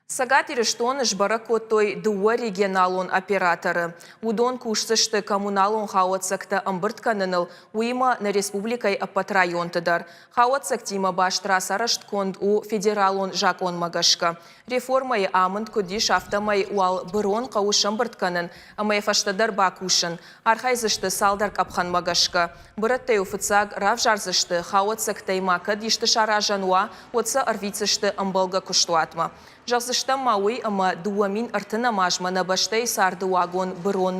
Цӕгат Ирыстоны сбӕрӕг кодтой дыууӕ регионалон операторы. Уыдон кусдзысты коммуналон хауӕццӕгтӕ ӕмбырд кӕныныл, уыимӕ нӕ республикӕйы ӕппӕт районты дӕр. Хауӕццӕгтимӕ баст рацарӕзт конд у федералон закъонмӕ гӕсгӕ. Реформӕйы амынд куыд ис, афтӕмӕй уал бырон хъӕуы сӕмбырд кӕнын ӕмӕ йӕ фӕстӕдӕр бакусын. Архайдзысты цалдӕр къӕпхӕнмӕ гӕсгӕ. Бырӕттӕ-иу фыццаг равзардзысты, хауӕццӕгтӕй ма кӕд исты саразӕн уа, уӕд сӕ ӕрвитдзысты ӕмбӕлгӕ куыстуатмӕ. Зӕгъдзыстӕм ма уый, ӕмӕ 2030 азмӕ нӕ бӕстӕйы царды уагон бырон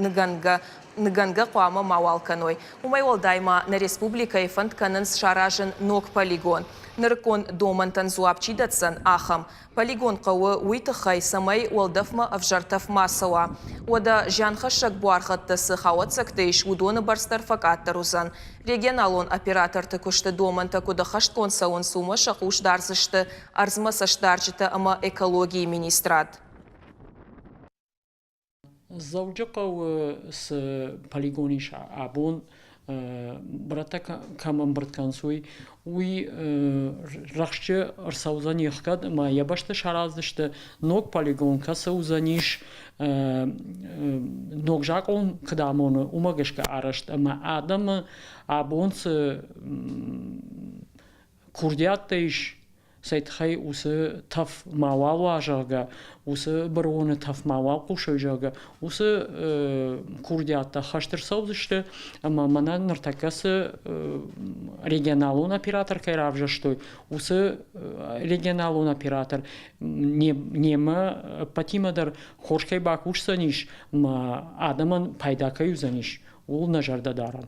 ныгӕнгӕ ныгӕнгӕ хъуамӕ мауал кӕной. Уымӕй уӕлдай ма нӕ республикӕйы фӕнд кӕнынц саразын ног полигон. Нырыккон домӕнтӕн дзуапп чи дӕтдзӕн, ахӕм. Полигон хъӕуы уый тыххӕй, цӕмӕй уӕлдӕфмӕ ӕвзӕр тӕф ма цӕуа. Уӕдӕ зианхӕссӕг буаргъӕдтӕ цы хауӕццӕгтӕ ис, уыдоны бӕрц дӕр фӕкъаддӕр уыдзӕн. Регионалон операторты куысты домӕнтӕ куыд ӕххӕстгонд цӕуынц, уымӕ сӕ хъус дардзысты ӕрдзмӕ цӕстдарджытӕ ӕмӕ экологийы министрад. Дзӕуджыхъӕуы цы полигон ис абон, бырӕттӕ кӕм ӕмбырд кӕнынц, уый, уый рӕхджы ӕрцӕудзӕн ӕхгӕд ӕмӕ йӕ бӕсты сараздзысты ног полигон, кӕцы уыдзӕнис ног закъон куыд амоны, уымӕ гӕсгӕ арӕзт ӕмӕ адӕмы абон цы курдиаттӕ ис, цӕй тыххӕй уыцы тӕф мауал уа, зӕгъгӕ, уыцы быроны тӕф мауал хъусой, зӕгъгӕ, уыцы курдиаттӕ хӕст ӕрцӕудзысты ӕмӕ мӕнӕ ныртӕккӕ цы регионалон оператор кӕй равзӕрстой, уыцы регионалон оператор немӕ ӕппӕтимӕ дӕр хорз кӕй бакусдзӕнис ӕмӕ адӕмӕн пайда кӕй уыдзӕнис, ууыл нӕ зӕрдӕ дарӕм.